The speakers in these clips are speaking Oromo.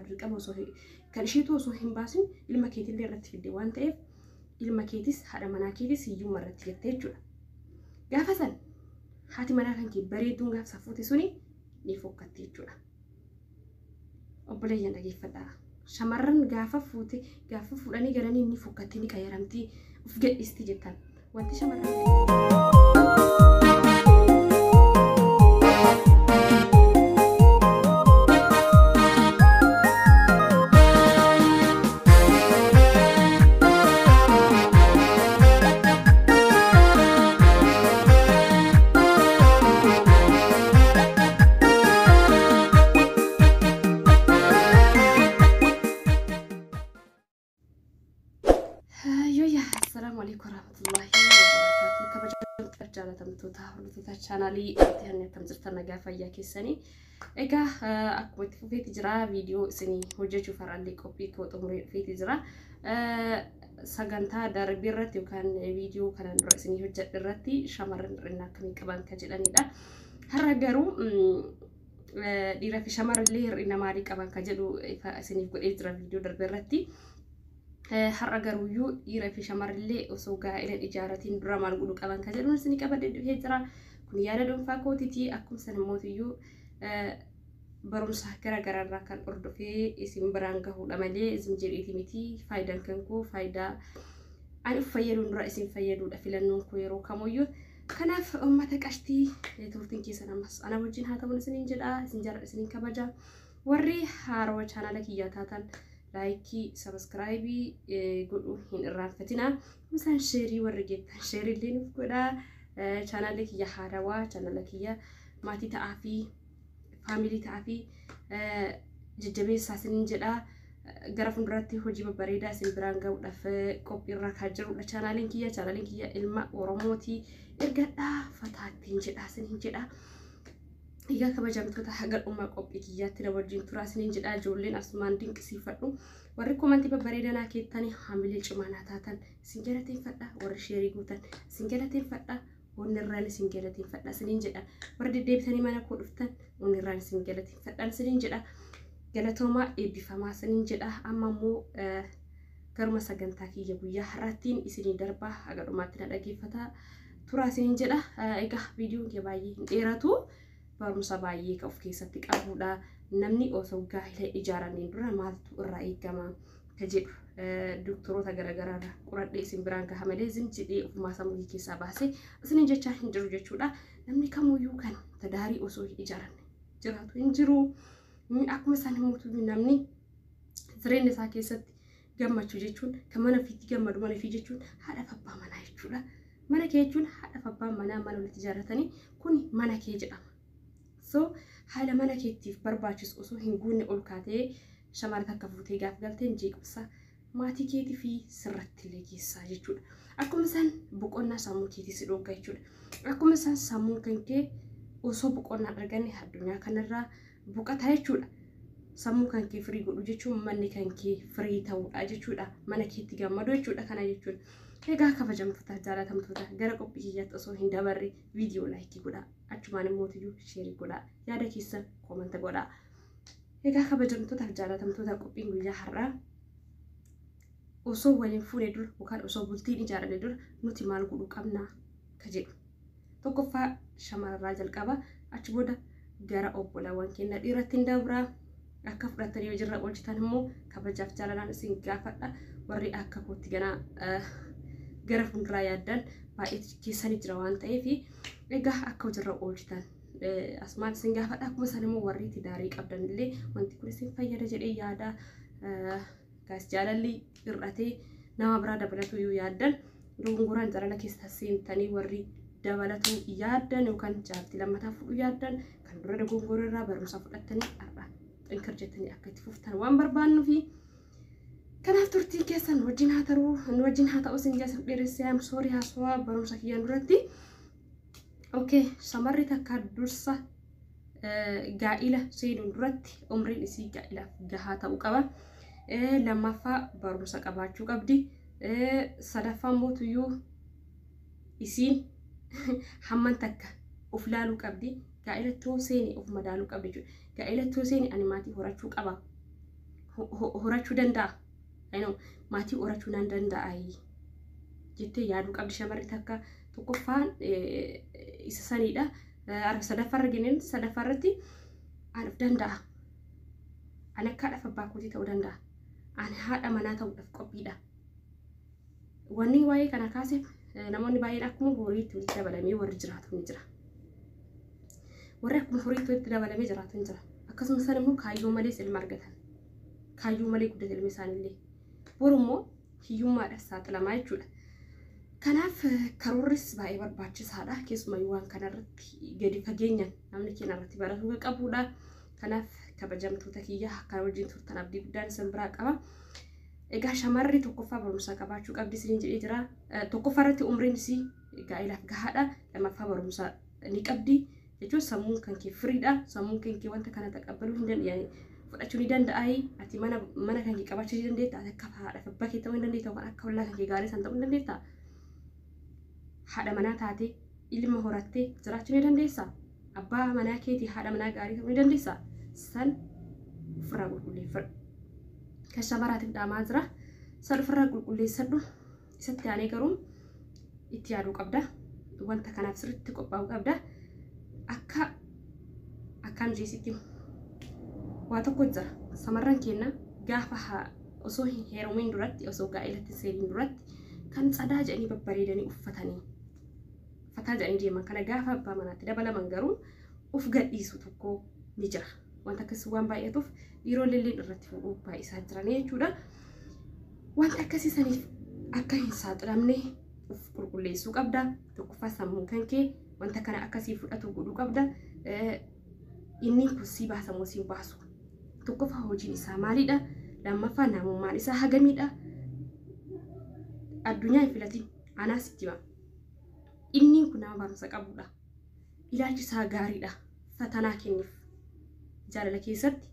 Dirqama osoo kan isheetu osoo hin baasin ilma keetillee irratti fidde waan ta'eef, ilma keetis haadha manaa keetis hiyyummaa irratti jettee jechuudha. Gaafa san haati manaa kan kee bareedduun gaafa safuute suni ni fokkatti jechuudha. Obboleeyyan, dhageeffadhaa. Shamarran gaafa fuute, gaafa fuudhanii galanii ni fokkatti, ni qayyaramtii, of gadhiisti jettan. Wanti shamarran Yooyyaa, assalaamu alaikum warahmatullahi wabarakatuh. Kabajamtoota, jaalatamtoota hordoftoota chaanaalii itti hanni, akkam jirtan? Nagaa fayyaa keessanii? Egaa akkuma itti fufeeti jira, viidiyoo isinii hojjechuuf har'allee qophii koo xumuree dhufeeti jira. Sagantaa darbii irratti yookaan viidiyoo kanaan dura isinii hojjedhe irratti shamarran hir'ina akkamii qaban kan jedhanidha. Har'a garuu dhiiraa fi shamarrallee hir'ina maalii qaban kan jedhu isiniif godhee jira viidiyoo darbe irratti. Har'a garuuyyuu dhiira fi shamarrillee osoo gaa'ela ijaarratiin dura maal godhuu qaban kan jedhuun isinii qabadee dhufee jira. Kun yaada dhuunfaa kootiiti. Akkuma sana mootiyyuu barumsa gara garaarraa kan hordofee isin biraan gahuudha malee isin jedheeti miti. Faayidaan kan koo faayidaa ani of fayyaduun dura isin fayyaduudha filannoon koo yeroo kamuyyuu. Kanaaf uummata qashtii, turtiin keessan ammas ana wajjin haa ta'uun isiniin jedha. Isin jaalladha, isiniin kabaja. Warri haarawaa chaanaala kiyyaa taatan like, subscribe godhuu hin irraanfatina. Isaan share warri jettan share illee nuuf godhaa. Chaanaalli kiyya haarawaa, chaanaala kiyya maatii ta'aa fi family ta'aa fi jajjabeessaa isiniin jedha. Gara fuulduratti hojii babbareedaa isin biraan gahuudhaaf qophiirra kan jirudha chaanaaliin kiyya. Chaanaaliin kiyya ilma Oromooti. Ergadhaa fataattiin jedha isiniin jedha. Egaa kabajamtoota, haga dhuma qophii kiyyaatti na wajjin turaa isiniin jedha. Ijoolleen asumaan dinqisiifadhu. Warri comment babbareedaa naa keettanii haamilee cimaa naa taatan isin galateeffadha. Warri share gootan isin galateeffadha. Onnirraan isin galateeffadha isiniin jedha. Warri deddeebitanii mana koo dhuftan onnirraan isin galateeffadha isiniin jedha. Galatoomaa, eebbifamaa isiniin jedha. Amma immoo garuma sagantaa kiyya guyyaa har'aattiin isinii darbaa, haga dhumaatti na dhageeffataa turaa isiniin jedha. Egaa viidiyoon kee baay'ee hin dheeratu. Barumsa baay'ee kan of keessatti qabudha. Namni osoo gaa'ela ijaaraniin dura maaltu irraa eegama ka jedhu doktoroota garaagaraa irraa qoradhee isin biraan gaha malee isin jedhee ofumaa sammuu keessaa baasee isiniin jechaa hin jiru jechuudha. Namni kamuyyuu kan tadaarii osoo hin ijaaranne jiraatu hin jiru. Akkuma isaan himuutu, namni jireenya isaa keessatti gammachuu jechuun kan mana ofiitti gammadu, mana ofii jechuun haadha abbaa manaa jechuudha. Mana kee jechuun haadha abbaa manaa mana walitti ijaarratanii kun mana kee jedhama. So haala mana keettiif barbaachisu osoo hin guunne ol kaatee shamara takka fuutee gaaf galteen jeequmsa maatii keetii fi sirratti illee geessaa jechuudha. Akkuma isaan boqonnaa sammuu keetii si dhogga jechuudha. Akkuma isaan sammuun kan kee osoo boqonnaa arganne addunyaa kanarraa boqataa jechuudha. Sammuu kan kee free godhu jechuun manni kan kee free ta'uudha jechuudha. Mana keetti gammadu jechuudha kana jechuun. Egaa kabajamtoota, jaalatamtoota, gara qophii kiyyaatti osoo hin dabarre viidiyoo like godhaa. Achumaan immoo share godhaa. Yaada keessan comment godhaa. Egaa kabajamtootaaf jaalatamtoota, qophiin guyyaa har'aa osoo waliin fuune dura yookaan osoo bultiin ijaarame dura nuti maal godhuu qabnaa ka jedhu. Tokkoffaa shamararraa jalqaba, achi booda gara obbolaawwan keenya dhiiratti hin dabraa. Akka fudhattanii hojiirra oolchitan immoo kabajaaf jaalalaan isin gaafadha. Warri akka kootti ganaa gara fuulduraa yaaddan baay'ee keessanii jira waan ta'eef, egaa akka hojiirra oolchitan asumaan isin gaafadha. Akkuma isaan immoo warri tidaarii qabdan illee wanti kun isin fayyada jedhee yaada. Gaas jaalalli hir'atee nama biraa dabalatu yoo yaaddan, dogongoraan jaalala keessa seentanii warri dabalatu yaaddan yookaan jaartii lammataa fudhuu yaaddan, kan dura dogongora irraa barumsa fudhattanii har'a xinkir jettanii akka itti fuftan waan barbaannuufi. Kanaaf turtiin keessan wajjin haa ta'u, wajjin haa ta'u isin jasa dheeressee, am sorry, haasawaa barumsa kiyyaan duratti. Okay, shamarri takka dursa gaa'ila seenuun duratti umriin isii gaa'ilaaf gahaa ta'uu qaba. Lammaffaa barumsa qabaachuu qabdi. Sadaffaan mootuyyuu isiin hamman takka of laaluu qabdi. Gaa'ila too seeni of madaaluu qabdi jechuudha. Gaa'ila too seeni ani maatii horachuu qaba. horachuu danda'a. Maatii horachuu nan danda'a jettee yaaduu qabdi shamarri takka. Tokkoffaan isa saniidha. Sadaffaarra genneen sadaffaarratti an of danda'a. Ani akka haadhaaf abbaa kootii ta'uu danda'a. Ani haadha manaa ta'uudhaaf qophiidha. Wanni waa'ee kana kaaseef namoonni baay'een akkuma horiitti walitti dabalamee warri jiraatu ni jira. Warri akkuma horiitti walitti dabalamee jiraatu ni jira. Akkasumas isaan immoo kaayyoo malees ilma argatan. Kaayyoo malee guddate ilmi isaaniillee. Boru immoo hiyyummaadhaaf saaxilamaa jechuudha. Kanaaf karoorris baay'ee barbaachisaadha. Keessumayyuu waan kanarratti gadi fageenyaan namni keenya irratti baratuu qabudha. Kanaaf kabajamtoota kiyya akka wajjin turtan abdii guddaan isin biraa qaba. Egaa shamarri tokkoffaa barumsa qabaachuu qabdi isiniin jedhee jira. Tokkoffaa irratti umriin isii gaa'ilaaf gahaadha. Lammaffaa barumsa ni qabdi. Jechuun sammuun kan kee firiidha. Sammuun kan kee wanta kana taqabbaluu hin danda'an fudhachuu ni danda'a. Ati mana kan kee qabaachuu ni dandeetta. Ati akka haadha abbaa kee ta'uu ni dandeetta. Yookaan akka ollaa kan kee gaarii san ta'uu ni dandeetta. Haadha manaa taatee ilma horattee jiraachuu ni dandeessa. Abbaa manaa keetii haadha manaa gaarii ta'uu ni dandeessa. San ofirraa qulqulleeffadhu. Kan shamaraatiif dhaamaa jira. San ofirraa qulqulleessadhu. Isatti aanee garuu itti yaaduu qabda. Wanta kanaaf sirriitti qophaa'uu qabda. Akka akkam jeesitti waa tokko jira. Shamarran keenya gaafa osoo hin heerumiin duratti osoo gaa'elatti seeniin duratti kan tsadaa jedhanii babbareedanii uffatanii uffataa jedhanii deeman kana gaafa abbaa manaatti dabalaman garuu of gadhiisu tokko ni jira. Wanta akkasii waan baay'atuuf dhiirolleen irratti fuudhuu baay'isaa jiranii jechuudha. Wanta akkasii saniif akka hin saaxilamne of qulqulleessuu qabda. Tokkoffaa sammuun kan kee wanta kana akkasii fudhatu godhuu qabda. Inni kun si baasa moo si hin baasu? Tokkoffaa hojiin isaa maalidha? Lammaffaa namummaan isaa hagamidha? Addunyaa hin filatin anaas itti hima. Inni kun nama barumsa qabudha. Ilaalchi isaa gaariidha. Fatanaa kenniif. Jaalala keessatti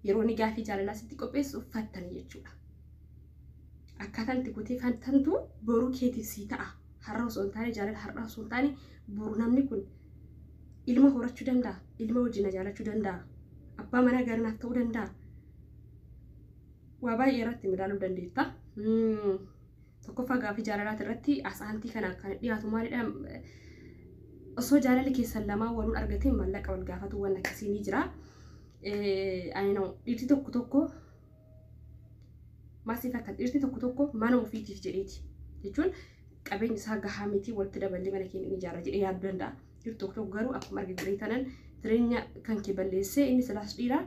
yeroo inni gaafii jaalalaa sitti qopheessu uffattani jechuudha. Akkaataan itti gootee fattantu boruu keetiif sii ta'a. Har'a osoo hin taane jaalala har'a osoo hin taane boru namni kun ilma horachuu danda'a. Ilma wajjin na jaalachuu danda'a. Abbaa manaa gaarii naaf ta'uu danda'a. Waa baay'ee irratti madaaluu dandeetta. Tokkoffaa gaafii jaalalaati irratti asaantii kana kan dhiyaatu maalidha? Osoo jaalalli keessan lamaan waluun argateen maallaqa wal gaafatu waan akkasii ni jira. Dhiirti tokko tokko maasii fakkaata. Dhiirti tokko tokko mana ofiitiif jedheeti. Jechuun qabeenya isaa gahaa miti walitti daballee mana keenya ni ijaarra jedhee yaaduu danda'a. Dhiirti tokko tokko garuu akkuma arge godhee tanan jireenya kan kee balleessee inni silaas dhiiraa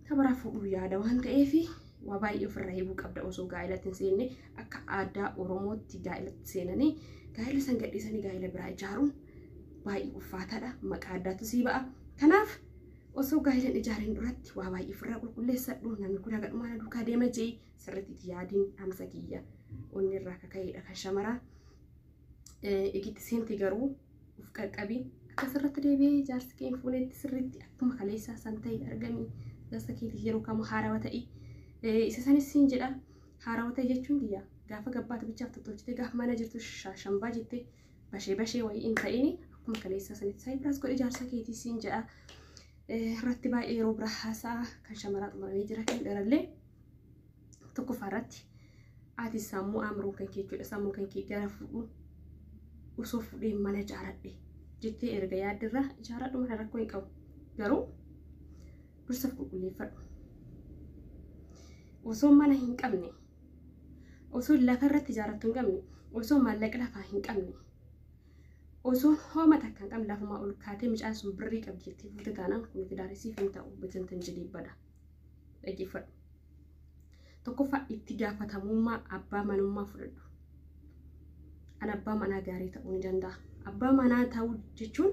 tabaraa fuudhuu yaada waan ta'eef waa baay'ee ofirraa eeguu qabda osoo gaa'elatti hin seenne akka aadaa Oromootti gaa'elatti seenanii gaa'ela san gadhiisanii gaa'ela biraa ijaaruun baay'ee ulfaataadha. Maqaa addaatu sii ba'a. Kanaaf osoo gaa'ela hin ijaariin duratti waa baay'ee ofirraa qulqulleessadhu. Namni kun haga dhumaa na duukaa deema jee sirriitti itti yaadiin dhaamsa kiyya. Onni irraa akka ka'eedha kan shamaraa. Igitti seenti garuu of qaqqabi. Akka sirriitti deebi'ee jaarsi kee hin fuunetti sirriitti akkuma kaleessaa san ta'e argami. Jaarsa keetiif yeroo kamuu haarawaa ta'i. Isa sanis siin jedha. Haarawaa ta'e jechuun kiyya gaafa gabbaatu bichaaf tottolchite gaafa mana jirtu shaashambaa jette bashee bashee wayii hin ta'ini akkuma kaleessaa sanitti saayipiraas godhe jaarsa keetii siin jedha. Irratti baay'ee yeroo biraa haasa'a kan shamaraa xumuramee jira kan dhiirallee tokkoffaa irratti ati sammuu amruu kan kee jechuudha. Sammuu kan kee gara fuudhu osoo fuudhee mana ijaaradhe jettee erga yaaddirraa ijaaradhu mana rakkoo hin qabu. Garuu dursa qulqulleeffadhu. Osoo mana hin qabne, osoo lafa irratti ijaarrattu hin qabne, osoo maallaqa lafaa hin qabne, osoo hooma takka hin qabne lafumaa ol kaatee mucaan sun birrii qabdi jettee fuute taanaan kun fidaarisiif hin ta'u bitintin jedhee bada. Dhaggeeffadhu. Tokkoffaa itti gaafatamummaa abbaa manummaa fudhadhu. An abbaa manaa gaarii ta'uu ni danda'a. Abbaa manaa ta'uu jechuun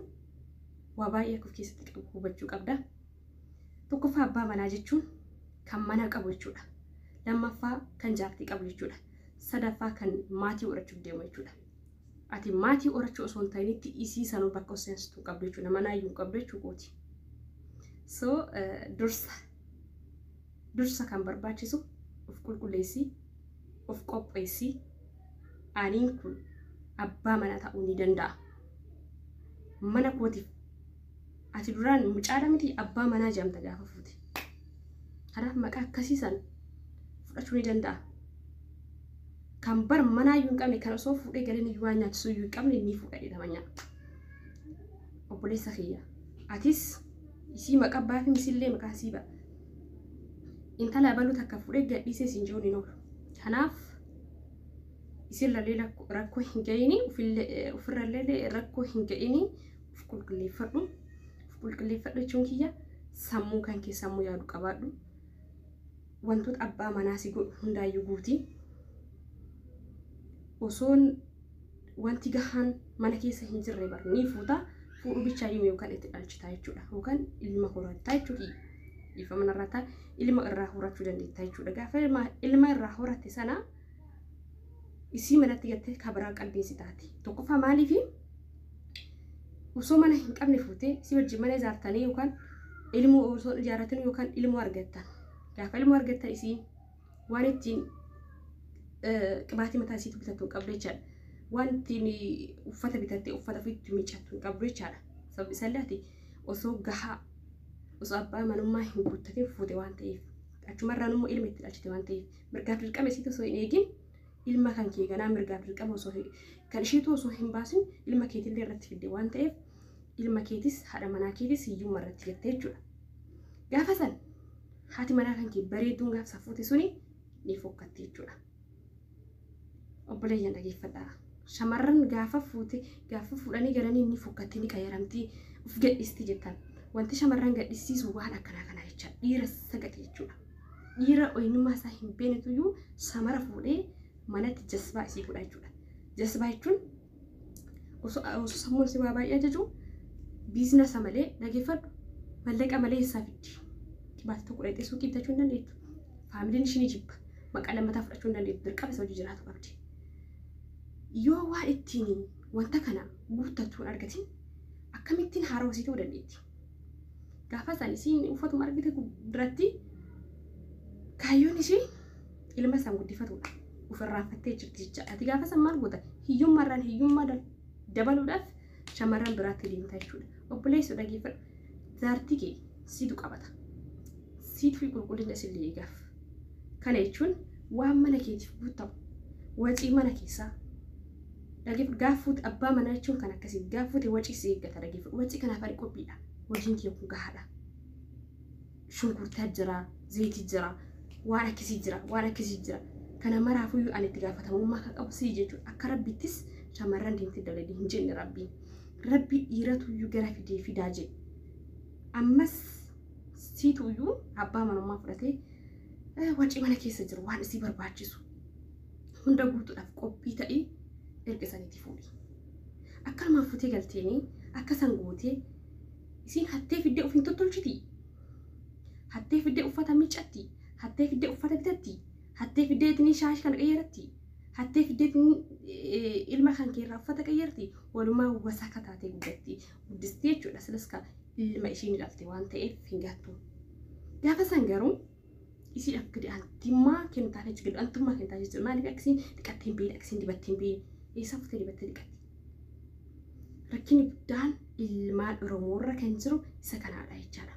waa baay'ee akka of keessatti qabu hubachuu qabda. Tokkoffaa abbaa manaa jechuun kan mana qabu jechuudha. Lammaffaa kan jaartii qabu jechuudha. Sadaffaa kan maatii horachuuf deemu jechuudha. Ati maatii horachuu osoo hin ta'initti isii sanuu bakka of seensituu qabdu jechuudha. Manaayyuu hin qabdu jechuu kooti. So dursa kan barbaachisu of qulqulleessii, of qopheessii. Aniin kun abbaa manaa ta'uu ni danda'a. Mana kootiif ati duraan mucaadha miti abbaa manaa jedhamta gaafa fuute. Kanaaf maqaa akkasii san fudhachuu ni danda'a. Kan bar manaayyuu hin qabne, kan osoo fuudhee galeen iyyuu waan nyaachisuu iyyuu hin qabne ni fuudha jedhama nyaa. Obboleessa kiyya, atis isii maqaa abbaa fi misillee maqaa sii ba'a. Intala abaluu takka fuudhee gadhiisee siin jiruun hin oolu. Kanaaf isinirrallee rakkoo hin ga'ini, ofirrallee rakkoo hin ga'ini, of qulqulleeffadhu. Of qulqulleeffadhu jechuun kiyya sammuu kan kee sammuu yaadu qabaadhu. Wantoota abbaa manaa si godhu hundaayyuu guutii. Osoon wanti gahaan mana keessa hin jirre bar ni fuuta, fuudhuu bichaayyuu yookaan itti dhalchitaa jechuudha, yookaan ilma horattaa jechuudha. Dhiifama manarraa ta'a, ilma irraa horachuu dandeetta jechuudha. Gaafa ilma irraa horatte sana isii manatti gattee kabiraa qalbiin si taati. Tokkoffaa maaliifi osoo mana hin qabne fuutee isii wajjin mana ijaartanii yookaan ilmoo osoo ijaarratanii yookaan ilmoo argattan. Gaafa ilmoo argattan isiin waan ittiin qibaatii mataa isiitu bitattu hin qabdu jechaadha. Waan ittiin uffata bitattee uffata ofiitti miiccattu hin qabdu jechaadha. Sababni isaallee ati osoo gahaa osoo abbaa manummaa hin guuttatin fuute waan ta'eef, achumarraan immoo ilma itti dhalchite waan ta'eef, mirgaaf dirqama isiitu osoo hin eegin ilma kan kee ganaa mirgaaf dirqama osoo kan isheetu osoo hin baasin ilma keetillee irratti fidde waan ta'eef, ilma keetis haadha manaa keetis hiyyummaa irratti gatte jechuudha. Gaafa san haati manaa kan kee bareedduun gaafa safuute suni ni fokkatti jechuudha. Obboleeyyan, dhageeffadhaa. Shamarran gaafa fuute, gaafa fuudhanii galanii ni fokkatti, ni qayyaramti, of gadhiisti jettan. Wanti shamarran gadhisiisu waan akkanaa kanaa jecha dhiira sagate jechuudha. Dhiira eenyummaa isaa hin beeknetuyyuu shamara fuudhee manatti jasbaa isii godha jechuudha. Jasbaa jechuun osoo sammuun si waa baay'ee ajaju biizinasa malee, dhageeffadhu, mallaqa malee eessaa fiddi? Qibaatii tokko dhaqxee suuqii bitachuu hin dandeettu. Faamiliin ishii ni jibba. Maqaa lammataa fudhachuu hin dandeettu. Dirqama isa hojii jiraatu qabdi. Yoo waan ittiin wanta kana guuttachuu hin argatin akkamittiin haaroo isii ta'uu dandeetti? Gaafa san isiin uffatuma argite duratti kaayyoon ishii ilma isaan guddifatudha. Ofirraanfattee jirti jecha. Ati gaafa san maal goota? Hiyyummaarraan hiyyummaa dabaluudhaaf shamarran biraatti deemta jechuudha. Obboleessoo, dhageeffadhu. Jaartii kee siitu qabata. Siitu qulqullina isillee eegaaf. Kana jechuun waan mana keetiif guutamu wacii mana keessaa dhageeffadhu. Gaafuuti abbaa manaa jechuun kan akkasii gaafuuti wacii si eeggata, dhageeffadhu. Wacii kanaaf ani qophiidha. Hojiin kee kun gahaadha. Shunkurtaa jira, zayitii jira, waan akkasii jira, waan akkasii jira. Kana maraafuyyuu ani itti gaafatamummaa akka qabu sii jechuudha. Akka Rabbiittis shamarran deemtee dalagee hin jenne Rabbiin. Rabbi dhiiratuyyuu gara fidee fidaa jedhe. Ammas siituyyuu abbaa manummaa fudhatee wacii mana keessa jiru waan isii barbaachisu hunda guutuudhaaf qophii ta'ii erga saniitti fuudhi. Akkanumaan fuutee galteenii akka san gootee isiin hattee fiddee ofiin tottolchiti. Hattee fiddee uffata miiccatti. Hattee fiddee uffata bitatti. Hattee fiddee ittiin shaashii kana qayyaratti. Hattee fiddee ilma kan keerraa uffata qayyarti. Walumaa wasaka taatee guddatti. Guddistee jechuudha. Silas ka ilma ishiin dhalte waan ta'eef hin gattu. Gaafa san garuu isiidhaaf gadi aantummaa kennitaaf jechuudha. Gadi aantummaa kennitaaf jechuudha. Maaliif akkasiin dhiqattee hin beekne, akkasiin dibattee hin beekne? Eessaa fuutee dibattee dhiqatti? Rakkinni guddaan ilmaan Oromoorra kan jiru isa kanaadha jechaadha.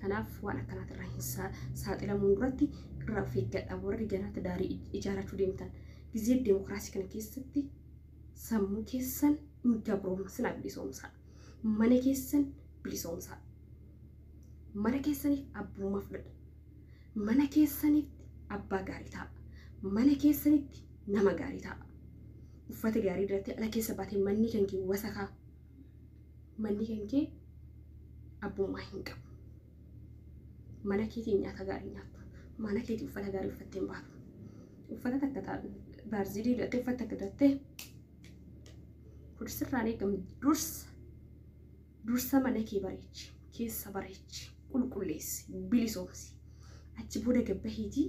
Kanaaf waan akkanaatirraa hin saaxilamuun duratti irraa of eeggadha. Warri ganaatti daarii ijaarrachuu deemtan. Gizee deemokiraasii kana keessatti sammuu keessan hin gabroomsinaa, bilisoomsaa. Mana keessan bilisoomsaa. Mana keessaniif abbummaa fudhadha. Mana keessanitti abbaa gaarii ta'a. Mana keessanitti nama gaarii ta'a. Uffata gaarii dibattee ala keessa baatee manni kan kee wasakaa. Manni kan kee abbummaa hin qabu. Mana keetiin nyaata gaarii nyaattu. Mana keetii uffata gaarii uffattee hin baatu. Uffata takka ta'a baarzilii hidhattee uffata takka hidhattee kursirraan eegamu. Dursa dursa mana kee bareechi. Keessa bareechi. Qulqulleessi. Bilisoomsi. Achi booda gabbaheetii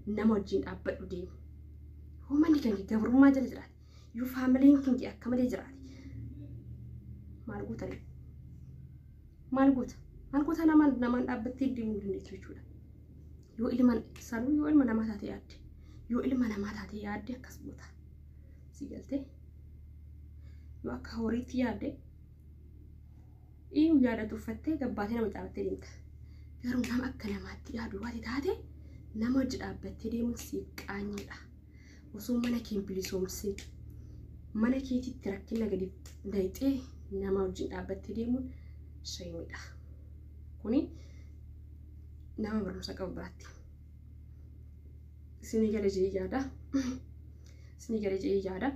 nama wajjin dhaabbadhu, deemi. Hoo manni kan kee gabrummaa jala jiraate, yoo faamiliin kan kee akka malee jiraate, maal goota? Maal goota? Maal goota? Namaan dhaabbattee deemuu hin dandeessu jechuudha. Yoo ilma sanuu, yoo ilma namaa taate yaadde, yoo ilma namaa taate yaadde akkas goota. Si galtee? Yoo akka horiitti yaadde, iyyuu yaadatu uffattee gabbaatee nama caabattee deemta. Garuu nama akka namaatti yaadu waati taate nama hojii dhaabbattee deemuun siif qaanyiidha. Osoo mana kee hin bilisoomsin mana keetitti rakkina gadi naqxee nama wajjin dhaabbattee deemuun shame dha. Kuni nama barumsa qabu biraatti. Isinii gala jedhee yaada. Isinii gala jedhee yaada.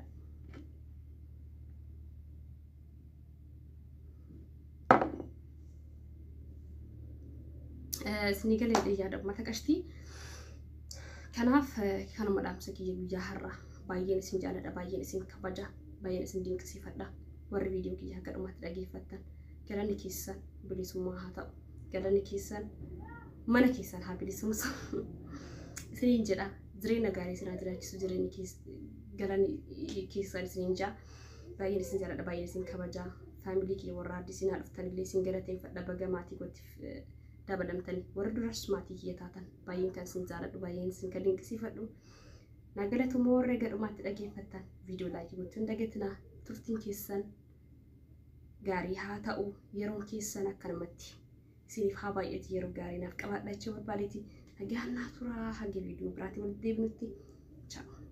Isinii gala jedhee yaada, uummata qashtii. Kanaaf kanuma dhaamsa kiyya guyyaa har'aa. Baay'een isin jaaladha, baay'een isin kabaja, baay'een isin dinqisiifadha. Warri viidiyoo kiyya hanga dhumaatti dhageeffattan, galanni keessan bilisummaa haa ta'u. Galanni keessan mana keessan haa bilisumsu. Isiniin jedha, jireenya gaarii isin haa jiraachisu, jireenyi galanni keessan isiniin jedha. Baay'een isin jaaladha, baay'een isin kabaja. Family kiyya warra addisiin haa dhuftanillee isin galateeffadha, baga maatii kootiif dabalamtanii. Warra duras maatii kiyya taatan, baay'een kan isin jaaladhu, baay'een isin kan dinqisiifadhu. Na galatuma warra gadhumaatti dhageeffattan, viidiyoo like gochuun dagatinaa. Turtiin keessan gaarii haa ta'u, yeroon keessan akkanumatti isiniif haa baay'atu, yeroo gaarii naaf qabaadha jechuu barbaadeeti. Nagaan naa turaa, hanga viidiyoo biraatii walitti deebinutti. Ciao.